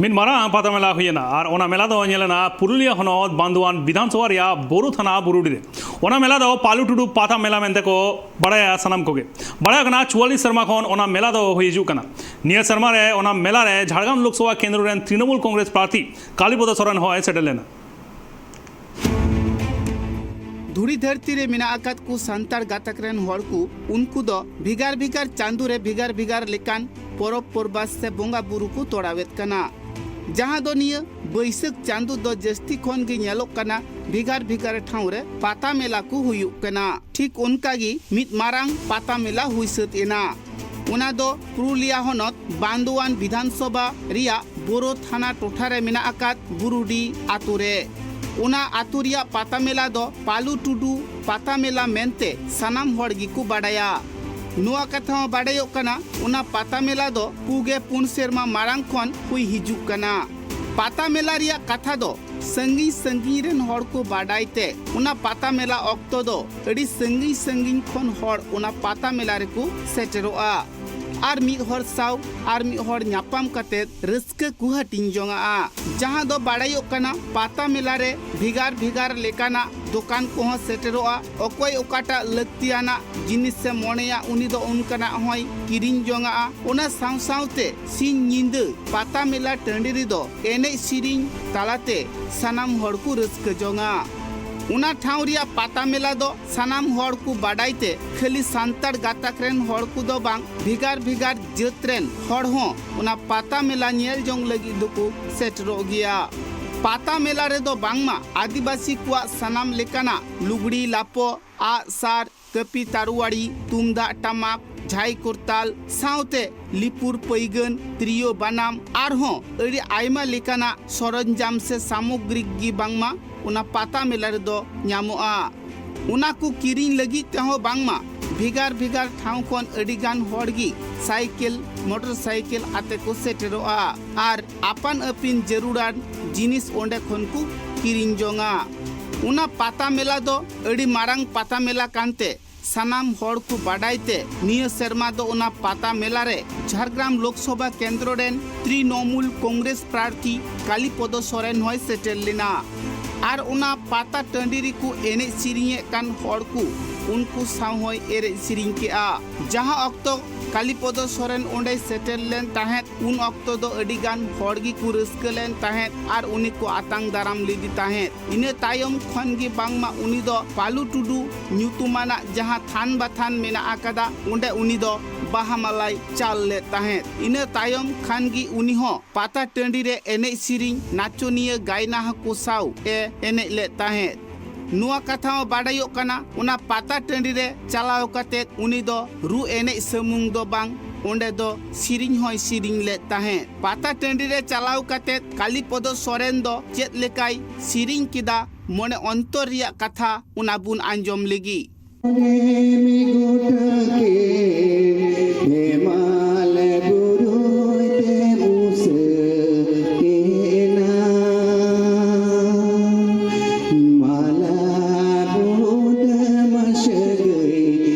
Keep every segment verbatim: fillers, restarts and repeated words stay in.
ᱢᱤᱫ ᱢᱟᱨᱟᱝ ᱯᱟᱛᱟ ᱢᱮᱞᱟ ᱦᱩᱭᱮᱱᱟ ᱟᱨ ᱚᱱᱟ ᱢᱮᱞᱟ ᱫᱚ ᱧᱮᱞᱮᱱᱟ ᱯᱩᱨᱩᱞᱤᱭᱟᱹ ᱦᱚᱱᱚᱛ ᱵᱟᱱᱫᱩᱣᱟᱱ ᱵᱤᱫᱷᱟᱱ ᱥᱚᱵᱷᱟ ᱨᱮᱭᱟᱜ ᱵᱳᱨᱳ ᱛᱷᱟᱱᱟ ᱵᱩᱨᱩᱰᱤ ᱨᱮ᱾ ᱚᱱᱟ ᱢᱮᱞᱟ ᱫᱚ ᱯᱟᱞᱩ ᱴᱩᱰᱩ ᱯᱟᱛᱟ ᱢᱮᱞᱟ ᱢᱮᱱᱛᱮ ᱠᱚ ᱵᱟᱲᱟᱭᱟ ᱥᱟᱱᱟᱢ ᱠᱚᱜᱮ᱾ ᱵᱟᱲᱟᱭᱚᱜ ᱠᱟᱱᱟ ᱪᱩᱣᱟᱞᱤᱥ ᱥᱮᱨᱢᱟ ᱠᱷᱚᱱ ᱚᱱᱟ ᱢᱮᱞᱟ ᱫᱚ ᱦᱩᱭ ᱦᱤᱡᱩᱜ ᱠᱟᱱᱟ᱾ ᱱᱤᱭᱟᱹ ᱥᱮᱨᱢᱟ ᱨᱮ ᱚᱱᱟ ᱢᱮᱞᱟ ᱨᱮ ᱡᱷᱟᱲᱜᱨᱟᱢ ᱞᱳᱠᱥᱚᱵᱷᱟ ᱠᱮᱱᱫᱨᱚ ᱨᱮᱱ ᱛᱨᱤᱱᱚᱢᱩᱞ ᱠᱚᱝᱜᱨᱮᱥ ᱯᱨᱟᱨᱛᱷᱤ ᱠᱟᱞᱤᱯᱚᱫᱚ ᱥᱚᱨᱮᱱ ᱦᱚᱸᱭ ᱥᱮᱴᱮᱨ ᱞᱮᱱᱟ᱾ ᱫᱷᱩᱲᱤ ᱫᱷᱟᱹᱨᱛᱤ ᱨᱮ ᱢᱮᱱᱟᱜ ᱟᱠᱟᱫ ᱠᱚ ᱥᱟᱱᱛᱟᱲ ᱜᱟᱛᱟᱠ ᱨᱮᱱ ᱦᱚᱲ ᱠᱚ, ᱩᱱᱠᱩ ᱫᱚ ᱵᱷᱮᱜᱟᱨ ᱵᱷᱮᱜᱟᱨ ᱪᱟᱸᱫᱳ ᱨᱮ ᱵᱷᱮᱜᱟᱨ ᱵᱷᱮᱜᱟᱨ ᱞᱮᱠᱟᱱ ᱯᱚᱨᱚᱵᱽ ᱯᱚᱨᱵᱟᱥ ᱥᱮ ᱵᱚᱸᱜᱟ ᱵᱩᱨᱩ ᱠᱚ ᱛᱚᱲᱟᱣᱮᱫ ᱠᱟᱱᱟ, ᱡᱟᱦᱟᱸ ᱫᱚ ᱱᱤᱭᱟᱹ ᱵᱟᱹᱭᱥᱟᱹᱠᱷ ᱪᱟᱸᱫᱳ ᱫᱚ ᱡᱟᱹᱥᱛᱤ ᱠᱷᱚᱱ ᱜᱮ ᱧᱮᱞᱚᱜ ᱠᱟᱱᱟ ᱵᱷᱮᱜᱟᱨ ᱵᱷᱮᱜᱟᱨ ᱴᱷᱟᱶ ᱨᱮ ᱯᱟᱛᱟ ᱢᱮᱞᱟ ᱠᱚ ᱦᱩᱭᱩᱜ ᱠᱟᱱᱟ᱾ ᱴᱷᱤᱠ ᱚᱱᱠᱟ ᱜᱮ ᱢᱤᱫ ᱢᱟᱨᱟᱝ ᱯᱟᱛᱟ ᱢᱮᱞᱟ ᱦᱩᱭ ᱥᱟᱹᱛ ᱮᱱᱟ᱾ ᱚᱱᱟ ᱫᱚ ᱯᱩᱨᱩᱞᱤᱭᱟ ᱦᱚᱱᱚᱛ ᱵᱟᱱᱫᱳᱣᱟᱱ ᱵᱤᱫᱷᱟᱱ ᱥᱚᱵᱷᱟ ᱨᱮᱭᱟᱜ ᱵᱳᱨᱳ ᱛᱷᱟᱱᱟ ᱴᱚᱴᱷᱟ ᱨᱮ ᱢᱮᱱᱟᱜ ᱟᱠᱟᱫ ᱵᱩᱨᱩᱰᱤ ᱟᱛᱳ ᱨᱮ᱾ ᱚᱱᱟ ᱟᱛᱳ ᱨᱮᱭᱟᱜ ᱯᱟᱛᱟ ᱢᱮᱞᱟ ᱫᱚ ᱯᱟᱞᱩ ᱴᱩᱰᱩ ᱯᱟᱛᱟ ᱢᱮᱞᱟ ᱢᱮᱱᱛᱮ ᱥᱟᱱᱟᱢ ᱦᱚᱲ ᱜᱮᱠᱚ ᱵᱟᱰᱟᱭᱟ᱾ ᱱᱚᱣᱟ ᱠᱟᱛᱷᱟ ᱦᱚᱸ ᱵᱟᱰᱟᱭᱚᱜ ᱠᱟᱱᱟ, ᱚᱱᱟ ᱯᱟᱛᱟ ᱢᱮᱞᱟ ᱫᱚ ᱯᱩᱜᱮ ᱯᱩᱱ ᱥᱮᱨᱢᱟ ᱢᱟᱲᱟᱝ ᱠᱷᱚᱱ ᱦᱩᱭ ᱦᱤᱡᱩᱜ ᱠᱟᱱᱟ᱾ ᱯᱟᱛᱟ ᱢᱮᱞᱟ ᱨᱮᱭᱟᱜ ᱠᱟᱛᱷᱟ ᱫᱚ ᱥᱟᱺᱜᱤᱧ ᱥᱟᱺᱜᱤᱧ ᱨᱮᱱ ᱦᱚᱲ ᱠᱚ ᱵᱟᱰᱟᱭ ᱛᱮ, ᱚᱱᱟ ᱯᱟᱛᱟ ᱢᱮᱞᱟ ᱚᱠᱛᱚ ᱫᱚ ᱟᱹᱰᱤ ᱥᱟᱺᱜᱤᱧ ᱥᱟᱺᱜᱤᱧ ᱠᱷᱚᱱ ᱦᱚᱲ ᱚᱱᱟ ᱯᱟᱛᱟ ᱢᱮᱞᱟ ᱨᱮᱠᱚ ᱥᱮᱴᱮᱨᱚᱜᱼᱟ ᱟᱨ ᱢᱤᱫ ᱦᱚᱲ ᱥᱟᱶ ᱟᱨ ᱢᱤᱫ ᱦᱚᱲ ᱧᱟᱯᱟᱢ ᱠᱟᱛᱮ ᱨᱟᱹᱥᱠᱟᱹ ᱠᱚ ᱦᱟᱹᱴᱤᱧ ᱡᱚᱝᱟᱜᱼᱟ᱾ ᱡᱟᱦᱟᱸ ᱫᱚ ᱵᱟᱲᱟᱭᱚᱜ ᱠᱟᱱᱟ, ᱯᱟᱛᱟ ᱢᱮᱞᱟ ᱨᱮ ᱵᱷᱮᱜᱟᱨ ᱵᱷᱮᱜᱟᱨ ᱞᱮᱠᱟᱱᱟᱜ ᱫᱚᱠᱟᱱ ᱠᱚᱦᱚᱸ ᱥᱮᱴᱮᱨᱚᱜᱼᱟ᱾ ᱚᱠᱚᱭ ᱚᱠᱟᱴᱟᱜ ᱞᱟᱹᱠᱛᱤᱭᱟᱱᱟᱜ ᱡᱤᱱᱤᱥ ᱮ ᱢᱚᱱᱮᱭᱟ, ᱩᱱᱤ ᱫᱚ ᱚᱱᱠᱟᱱᱟᱜ ᱦᱚᱸᱭ ᱠᱤᱨᱤᱧ ᱡᱚᱝᱟᱜᱼᱟ᱾ ᱚᱱᱟ ᱥᱟᱶ ᱥᱟᱶᱛᱮ ᱥᱤᱧ ᱧᱤᱫᱟᱹ ᱯᱟᱛᱟ ᱢᱮᱞᱟ ᱴᱟᱺᱰᱤ ᱨᱮᱫᱚ ᱮᱱᱮᱡ ᱥᱮᱨᱮᱧ ᱛᱟᱞᱟᱛᱮ ᱥᱟᱱᱟᱢ ᱦᱚᱲ ᱠᱚ ᱨᱟᱹᱥᱠᱟᱹ ᱡᱚᱝᱟ᱾ ᱚᱱᱟ ᱴᱷᱟᱶ ᱨᱮᱭᱟᱜ ᱯᱟᱛᱟ ᱢᱮᱞᱟ ᱫᱚ ᱥᱟᱱᱟᱢ ᱦᱚᱲ ᱠᱚ ᱵᱟᱰᱟᱭ ᱛᱮ, ᱠᱷᱟᱹᱞᱤ ᱥᱟᱱᱛᱟᱲ ᱜᱟᱛᱟᱠ ᱨᱮᱱ ᱦᱚᱲ ᱠᱚᱫᱚ ᱵᱟᱝ, ᱵᱷᱮᱜᱟᱨ ᱵᱷᱮᱜᱟᱨ ᱡᱟᱹᱛ ᱨᱮᱱ ᱦᱚᱲ ᱦᱚᱸ ᱚᱱᱟ ᱯᱟᱛᱟ ᱢᱮᱞᱟ ᱧᱮᱞ ᱡᱚᱝ ᱞᱟᱹᱜᱤᱫ ᱫᱚᱠᱚ ᱥᱮᱴᱮᱨᱚᱜ ᱜᱮᱭᱟ᱾ ᱯᱟᱛᱟ ᱢᱮᱞᱟ ᱨᱮᱫᱚ ᱵᱟᱝᱢᱟ ᱟᱹᱫᱤᱵᱟᱹᱥᱤ ᱠᱚᱣᱟᱜ ᱥᱟᱱᱟᱢ ᱞᱮᱠᱟᱱᱟᱜ ᱞᱩᱜᱽᱲᱤ ᱞᱟᱯᱚ, ᱟᱜ ᱥᱟᱨ, ᱠᱟᱹᱯᱤ ᱛᱟᱨᱣᱟᱲᱤ, ᱛᱩᱢᱫᱟᱜ ᱴᱟᱢᱟᱠ, ᱡᱷᱟᱭ ᱠᱚᱨᱛᱟᱞ, ᱥᱟᱶᱛᱮ ᱞᱤᱯᱩᱨ ᱯᱟᱹᱭᱜᱟᱹᱱ, ᱛᱤᱨᱭᱳ ᱵᱟᱱᱟᱢ, ᱟᱨᱦᱚᱸ ᱟᱹᱰᱤ ᱟᱭᱢᱟ ᱞᱮᱠᱟᱱᱟᱜ ᱥᱚᱨᱚᱧᱡᱟᱢ ᱥᱮ ᱥᱟᱢᱚᱜᱽᱨᱤᱠ ᱜᱮ ᱵᱟᱝᱢᱟ ᱚᱱᱟ ᱯᱟᱛᱟ ᱢᱮᱞᱟ ᱨᱮᱫᱚ ᱧᱟᱢᱚᱜᱼᱟ᱾ ᱚᱱᱟ ᱠᱚ ᱠᱤᱨᱤᱧ ᱞᱟᱹᱜᱤᱫ ᱛᱮᱦᱚᱸ ᱵᱟᱝᱢᱟ ᱵᱷᱮᱜᱟᱨ ᱵᱷᱮᱜᱟᱨ ᱴᱷᱟᱶ ᱠᱷᱚᱱ ᱟᱹᱰᱤᱜᱟᱱ ᱦᱚᱲ ᱜᱮ ᱥᱟᱭᱠᱮᱞ, ᱢᱚᱴᱚᱨ ᱥᱟᱭᱠᱮᱞ ᱟᱛᱮ ᱠᱚ ᱥᱮᱴᱮᱨᱚᱜᱼᱟ ᱟᱨ ᱟᱯᱟᱱ ᱟᱹᱯᱤᱱ ᱡᱟᱹᱨᱩᱲᱟᱱ ᱡᱤᱱᱤᱥ ᱚᱸᱰᱮ ᱠᱷᱚᱱ ᱠᱚ ᱠᱤᱨᱤᱧ ᱡᱚᱝᱟ᱾ ᱚᱱᱟ ᱯᱟᱛᱟ ᱢᱮᱞᱟ ᱫᱚ ᱟᱹᱰᱤ ᱢᱟᱨᱟᱝ ᱯᱟᱛᱟ ᱢᱮᱞᱟ ᱠᱟᱱᱛᱮ, ᱥᱟᱱᱟᱢ ᱦᱚᱲ ᱠᱚ ᱵᱟᱰᱟᱭ ᱛᱮ ᱱᱤᱭᱟᱹ ᱥᱮᱨᱢᱟ ᱫᱚ ᱚᱱᱟ ᱯᱟᱛᱟ ᱢᱮᱞᱟ ᱨᱮ ᱡᱷᱟᱲᱜᱨᱟᱢ ᱞᱳᱠᱥᱚᱵᱷᱟ ᱠᱮᱱᱫᱨᱚ ᱨᱮᱱ ᱛᱨᱤᱱᱚᱢᱩᱞ ᱠᱚᱝᱜᱨᱮᱥ ᱯᱨᱟᱨᱛᱷᱤ ᱠᱟᱞᱤᱯᱚᱫᱚ ᱥᱚᱨᱮᱱ ᱦᱚᱸᱭ ᱥᱮᱴᱮᱨ ᱞᱮᱱᱟ᱾ ᱟᱨ ᱚᱱᱟ ᱯᱟᱛᱟ ᱴᱟᱺᱰᱤ ᱨᱮᱠᱚ ᱮᱱᱮᱡ ᱥᱮᱨᱮᱧᱮᱫ ᱠᱟᱱ ᱦᱚᱲ ᱠᱚ ᱩᱱᱠᱩ ᱥᱟᱶ ᱦᱚᱸᱭ ᱮᱱᱮᱡ ᱥᱮᱨᱮᱧ ᱠᱮᱜᱼᱟ᱾ ᱡᱟᱦᱟᱸ ᱚᱠᱛᱚ ᱠᱟᱞᱤᱯᱚᱫᱚ ᱥᱚᱨᱮᱱ ᱚᱸᱰᱮᱭ ᱥᱮᱴᱮᱨ ᱞᱮᱱ ᱛᱟᱦᱮᱸᱫ, ᱩᱱ ᱚᱠᱛᱚ ᱫᱚ ᱟᱹᱰᱤ ᱜᱟᱱ ᱦᱚᱲ ᱜᱮᱠᱚ ᱨᱟᱹᱥᱠᱟᱹ ᱞᱮᱱ ᱛᱟᱦᱮᱸᱫ ᱟᱨ ᱩᱱᱤ ᱠᱚ ᱟᱛᱟᱝ ᱫᱟᱨᱟᱢ ᱞᱮᱫᱮ ᱛᱟᱦᱮᱸᱫ᱾ ᱤᱱᱟᱹ ᱛᱟᱭᱚᱢ ᱠᱷᱚᱱ ᱜᱮ ᱵᱟᱝᱢᱟ ᱩᱱᱤ ᱫᱚ ᱯᱟᱞᱩ ᱴᱩᱰᱩ ᱧᱩᱛᱩᱢᱟᱱᱟᱜ ᱡᱟᱦᱟᱸ ᱛᱷᱟᱱ ᱵᱟᱛᱷᱟᱱ ᱢᱮᱱᱟᱜ ᱟᱠᱟᱫᱟ, ᱚᱸᱰᱮ ᱩᱱᱤ ᱫᱚ ᱵᱟᱦᱟ ᱢᱟᱞᱟᱭ ᱪᱟᱞ ᱞᱮᱫ ᱛᱟᱦᱮᱸᱫ᱾ ᱤᱱᱟᱹ ᱛᱟᱭᱚᱢ ᱠᱷᱟᱱ ᱜᱮ ᱩᱱᱤ ᱦᱚᱸ ᱯᱟᱛᱟ ᱴᱟᱺᱰᱤ ᱨᱮ ᱮᱱᱮᱡ ᱥᱮᱨᱮᱧ, ᱱᱟᱪᱚᱱᱤᱭᱟᱹ ᱜᱟᱭᱱᱟᱦᱟ ᱠᱚ ᱥᱟᱶ ᱮ ᱮᱱᱮᱡ ᱞᱮᱫ ᱛᱟᱦᱮᱸᱫ᱾ ᱱᱚᱣᱟ ᱠᱟᱛᱷᱟ ᱦᱚᱸ ᱵᱟᱰᱟᱭᱚᱜ ᱠᱟᱱᱟ, ᱚᱱᱟ ᱯᱟᱛᱟ ᱴᱟᱺᱰᱤ ᱨᱮ ᱪᱟᱞᱟᱣ ᱠᱟᱛᱮ ᱩᱱᱤ ᱫᱚ ᱨᱩ ᱮᱱᱮᱡ ᱥᱩᱢᱩᱝ ᱫᱚ ᱵᱟᱝ, ᱚᱸᱰᱮ ᱫᱚ ᱥᱮᱨᱮᱧ ᱦᱚᱸᱭ ᱥᱮᱨᱮᱧ ᱞᱮᱫ ᱛᱟᱦᱮᱸᱫ᱾ ᱯᱟᱛᱟ ᱴᱟᱺᱰᱤ ᱨᱮ ᱪᱟᱞᱟᱣ ᱠᱟᱛᱮ ᱠᱟᱞᱤᱯᱚᱫᱚ ᱥᱚᱨᱮᱱ ᱫᱚ ᱪᱮᱫ ᱞᱮᱠᱟᱭ ᱥᱮᱨᱮᱧ ᱠᱮᱫᱟ, ᱢᱚᱱᱮ ᱚᱱᱛᱚᱨ ᱨᱮᱭᱟᱜ ᱠᱟᱛᱷᱟ, ᱚᱱᱟ ᱵᱚᱱ ᱟᱸᱡᱚᱢ ᱞᱮᱜᱮ᱾ ᱢᱚᱱᱮ ᱢᱮ ᱜᱚᱴᱟ ᱜᱮ ᱦᱮᱢᱟᱞ ᱵᱩᱨᱩ ᱛᱮ ᱩᱥᱟᱹᱫ ᱮᱱᱟ᱾ ᱢᱟᱞᱟ ᱵᱩᱫᱟᱹᱢ ᱥᱟᱹᱜᱟᱹᱭ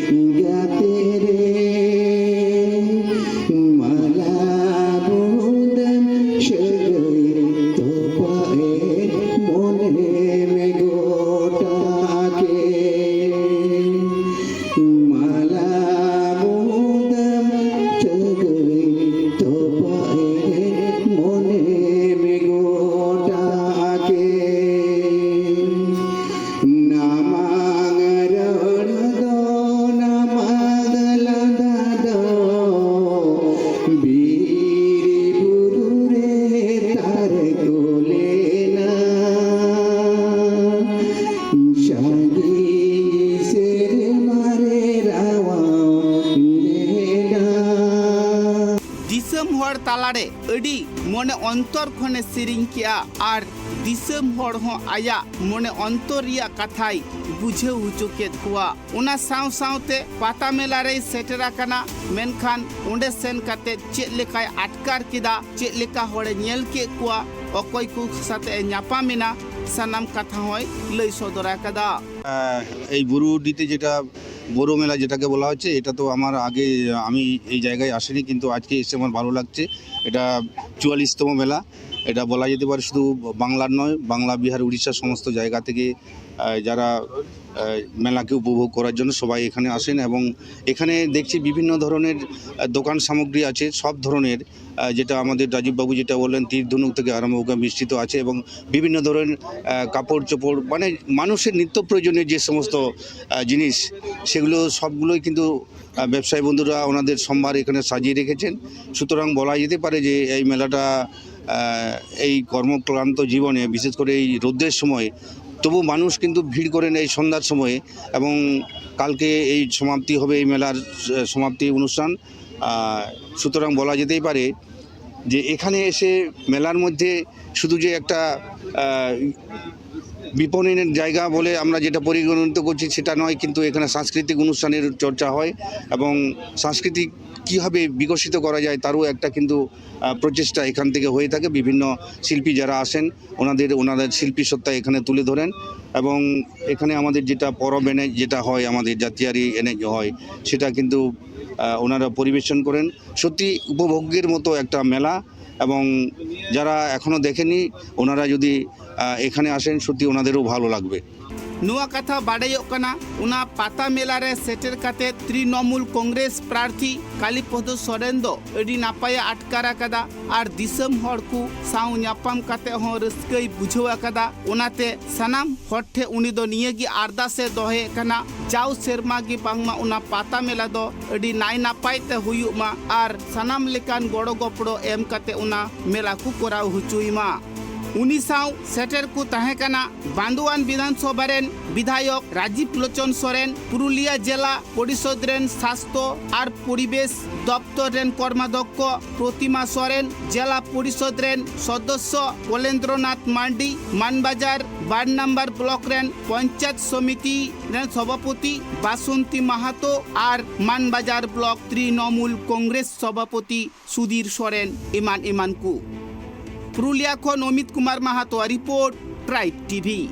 ᱜᱟᱛᱮ ᱨᱮ, ᱢᱟᱞᱟ ᱵᱩᱫᱟᱹᱢ ᱥᱟᱹᱜᱟᱹᱭ ᱛᱚᱯᱟᱜ ᱮ ᱢᱚᱱᱮ ᱢᱮ ᱜᱚᱴᱟ ᱜᱮ᱾ ᱢᱟᱞᱟ ᱵᱩᱫᱟᱹᱢ ᱥᱟᱹᱜᱟᱹᱭ ᱛᱚᱯᱟᱜ ᱮ ᱢᱚᱱᱮ ᱢᱮ ᱜᱚᱴᱟ ᱜᱮ᱾ ᱱᱟᱢᱟᱝ ᱨᱚᱲ ᱫᱚ ᱱᱟᱢᱟᱝ ᱞᱟᱸᱫᱟ ᱫᱚ ᱵᱤᱨ ᱵᱩᱨᱩ ᱨᱮ ᱛᱟᱨᱠᱚ ᱞᱮᱱᱟ᱾ ᱥᱟᱺᱜᱤᱧ ᱥᱮᱨᱢᱟ ᱨᱮ ᱨᱟᱣᱟᱣ ᱞᱮᱱᱟ᱾ ᱫᱤᱥᱚᱢ ᱦᱚᱲ ᱛᱟᱞᱟᱨᱮ ᱟᱹᱰᱤ ᱢᱚᱱᱮ ᱚᱱᱛᱚᱨ ᱠᱷᱚᱱᱮ ᱥᱮᱨᱮᱧ ᱠᱮᱜᱼᱟ ᱟᱨ ᱫᱤᱥᱚᱢ ᱦᱚᱲ ᱦᱚᱸ ᱟᱭᱟᱜ ᱢᱚᱱᱮ ᱚᱱᱛᱚᱨ ᱨᱮᱭᱟᱜ ᱠᱟᱛᱷᱟᱭ ᱵᱩᱡᱷᱟᱹᱣ ᱦᱚᱪᱚ ᱠᱮᱫ ᱠᱚᱣᱟ᱾ ᱚᱱᱟ ᱥᱟᱶ ᱥᱟᱶᱛᱮ ᱯᱟᱛᱟ ᱢᱮᱞᱟ ᱨᱮᱭ ᱥᱮᱴᱮᱨ ᱟᱠᱟᱱᱟ, ᱢᱮᱱᱠᱷᱟᱱ ᱚᱸᱰᱮ ᱥᱮᱱ ᱠᱟᱛᱮ ᱪᱮᱫ ᱞᱮᱠᱟᱭ ᱟᱴᱠᱟᱨ ᱠᱮᱫᱟ, ᱪᱮᱫ ᱞᱮᱠᱟ ᱦᱚᱲᱮ ᱧᱮᱞ ᱠᱮᱫ ᱠᱚᱣᱟ, ᱚᱠᱚᱭ ᱠᱚ ᱥᱟᱛᱮ ᱮ ᱧᱟᱯᱟᱢ ᱮᱱᱟ, ᱥᱟᱱᱟᱢ ᱠᱟᱛᱷᱟ ᱦᱚᱸᱭ ᱞᱟᱹᱭ ᱥᱚᱫᱚᱨ ᱟᱠᱟᱫᱟ᱾ আহ, এই বুরুডিতে যেটা বড় মেলা যেটাকে বলা হচ্ছে, এটা তো আমার আগে, আমি এই জায়গায় আসিনি, কিন্তু আজকে এসে আমার ভালো লাগছে। এটা চুয়াল্লিশতম মেলা। এটা বলা যেতে পারে শুধু বাংলার নয়, বাংলা, বিহার, উড়িষ্যার সমস্ত জায়গা থেকে আহ, যারা আহ, মেলাকে উপভোগ করার জন্য সবাই এখানে আসেন। এবং এখানে দেখছি বিভিন্ন ধরনের আহ, দোকান সামগ্রী আছে, সব ধরনের, আহ, যেটা আমাদের রাজীববাবু যেটা বললেন, তীর ধনুক থেকে আরম্ভ করে মিশ্রিত আছে, এবং বিভিন্ন ধরনের আহ, কাপড় চোপড়, মানে মানুষের নিত্য প্রয়োজনীয় যে সমস্ত আহ, জিনিস, সেগুলো সবগুলোই কিন্তু আহ, ব্যবসায়ী বন্ধুরা ওনাদের সম্ভার এখানে সাজিয়ে রেখেছেন। সুতরাং বলা যেতে পারে যে এই মেলাটা আহ, এই কর্মক্লান্ত জীবনে, বিশেষ করে এই রোদের সময়, তবু মানুষ কিন্তু ভিড় করেন এই সন্ধ্যার সময়ে। এবং কালকে এই সমাপ্তি হবে এই মেলার আহ, সমাপ্তি অনুষ্ঠান। আহ, সুতরাং বলা যেতেই পারে যে এখানে এসে মেলার মধ্যে শুধু যে একটা আহ, বিপণনের জায়গা বলে আমরা যেটা পরিগণিত করছি সেটা নয়, কিন্তু এখানে সাংস্কৃতিক অনুষ্ঠানের চর্চা হয় এবং সাংস্কৃতিক কীভাবে বিকশিত করা যায় তারও একটা কিন্তু আহ, প্রচেষ্টা এখান থেকে হয়ে থাকে। বিভিন্ন শিল্পী যারা আসেন ওনাদের, ওনাদের শিল্পী সত্তা এখানে তুলে ধরেন। এবং এখানে আমাদের যেটা পরব এনে যেটা হয়, আমাদের জাতিয়ারি এনে হয়, সেটা কিন্তু আহ, ওনারা পরিবেশন করেন। সত্যি উপভোগ্যের মতো একটা মেলা। এবং যারা এখনো দেখেনি, ওনারা যদি আহ, এখানে আসেন, সত্যি ওনাদেরও ভালো লাগবে। ᱱᱚᱣᱟ ᱠᱟᱛᱷᱟ ᱵᱟᱰᱟᱭᱚᱜ ᱠᱟᱱᱟ, ᱚᱱᱟ ᱯᱟᱛᱟ ᱢᱮᱞᱟ ᱨᱮ ᱥᱮᱴᱮᱨ ᱠᱟᱛᱮ ᱛᱨᱤᱱᱚᱢᱩᱞ ᱠᱚᱝᱜᱨᱮᱥ ᱯᱨᱟᱨᱛᱷᱤ ᱠᱟᱞᱤᱯᱚᱫᱚ ᱥᱚᱨᱮᱱ ᱫᱚ ᱟᱹᱰᱤ ᱱᱟᱯᱟᱭᱮ ᱟᱴᱠᱟᱨ ᱟᱠᱟᱫᱟ ᱟᱨ ᱫᱤᱥᱚᱢ ᱦᱚᱲ ᱠᱚ ᱥᱟᱶ ᱧᱟᱯᱟᱢ ᱠᱟᱛᱮ ᱦᱚᱸ ᱨᱟᱹᱥᱠᱟᱹᱭ ᱵᱩᱡᱷᱟᱹᱣ ᱟᱠᱟᱫᱟ᱾ ᱚᱱᱟᱛᱮ ᱥᱟᱱᱟᱢ ᱦᱚᱲ ᱴᱷᱮᱱ ᱩᱱᱤ ᱫᱚ ᱱᱤᱭᱟᱹ ᱜᱮ ᱟᱨᱫᱟᱥ ᱮ ᱫᱚᱦᱚᱭᱮᱫ ᱠᱟᱱᱟ, ᱡᱟᱣ ᱥᱮᱨᱢᱟ ᱜᱮ ᱵᱟᱝᱢᱟ ᱚᱱᱟ ᱯᱟᱛᱟ ᱢᱮᱞᱟ ᱫᱚ ᱟᱹᱰᱤ ᱱᱟᱭ ᱱᱟᱯᱟᱭ ᱛᱮ ᱦᱩᱭᱩᱜ ᱢᱟ ᱟᱨ ᱥᱟᱱᱟᱢ ᱞᱮᱠᱟᱱ ᱜᱚᱲᱚ ᱜᱚᱯᱚᱲᱚ ᱮᱢ ᱠᱟᱛᱮ ᱚᱱᱟ ᱢᱮᱞᱟ ᱠᱚ ᱠᱚᱨᱟᱣ ᱦᱚᱪᱚᱭ ᱢᱟ᱾ ᱩᱱᱤ ᱥᱟᱶ ᱥᱮᱴᱮᱨ ᱠᱚ ᱛᱟᱦᱮᱸ ᱠᱟᱱᱟ ᱵᱟᱱᱫᱳᱣᱟᱱ ᱵᱤᱫᱷᱟᱱ ᱥᱚᱵᱷᱟ ᱨᱮᱱ ᱵᱤᱫᱷᱟᱭᱚᱠ ᱨᱟᱡᱤᱵ ᱞᱳᱪᱚᱱ ᱥᱚᱨᱮᱱ, ᱯᱩᱨᱩᱞᱤᱭᱟᱹ ᱡᱮᱞᱟ ᱯᱚᱨᱤᱥᱚᱫᱽ ᱨᱮᱱ ᱥᱟᱥᱛᱚ ᱟᱨ ᱯᱚᱨᱤᱵᱮᱥ ᱫᱚᱯᱛᱚᱨ ᱨᱮᱱ ᱠᱚᱨᱢᱟᱫᱷᱚᱠᱠᱷᱚ ᱯᱨᱚᱛᱤᱢᱟ ᱥᱚᱨᱮᱱ, ᱡᱮᱞᱟ ᱯᱚᱨᱤᱥᱚᱫᱽ ᱨᱮᱱ ᱥᱚᱫᱚᱥᱥᱚ ᱠᱚᱞᱮᱱᱫᱨᱚᱱᱟᱛᱷ ᱢᱟᱱᱰᱤ, ᱢᱟᱱᱵᱟᱡᱟᱨ ᱵᱟᱨ ᱱᱟᱢᱵᱟᱨ ᱵᱞᱚᱠ ᱨᱮᱱ ᱯᱚᱧᱪᱟᱭᱮᱛ ᱥᱚᱢᱤᱛᱤ ᱨᱮᱱ ᱥᱚᱵᱷᱟᱯᱚᱛᱤ ᱵᱟᱥᱚᱱᱛᱤ ᱢᱟᱦᱟᱛᱚ ᱟᱨ ᱢᱟᱱᱵᱟᱡᱟᱨ ᱵᱞᱚᱠ ᱛᱨᱤᱱᱚᱢᱩᱞ ᱠᱚᱝᱜᱨᱮᱥ ᱥᱚᱵᱷᱟᱯᱚᱛᱤ ᱥᱩᱫᱷᱤᱨ ᱥᱚᱨᱮᱱ ᱮᱢᱟᱱ ᱮᱢᱟᱱ ᱠᱚ᱾ ᱯᱩᱨᱩᱞᱤᱭᱟ ᱠᱷᱚᱱ ᱚᱢᱤᱛ ᱠᱩᱢᱟᱨ ᱢᱟᱦᱟᱛᱚᱣᱟᱜ ᱨᱤᱯᱳᱨᱴ, ᱴᱨᱟᱭᱤᱵᱽ ᱴᱤᱵᱷᱤ᱾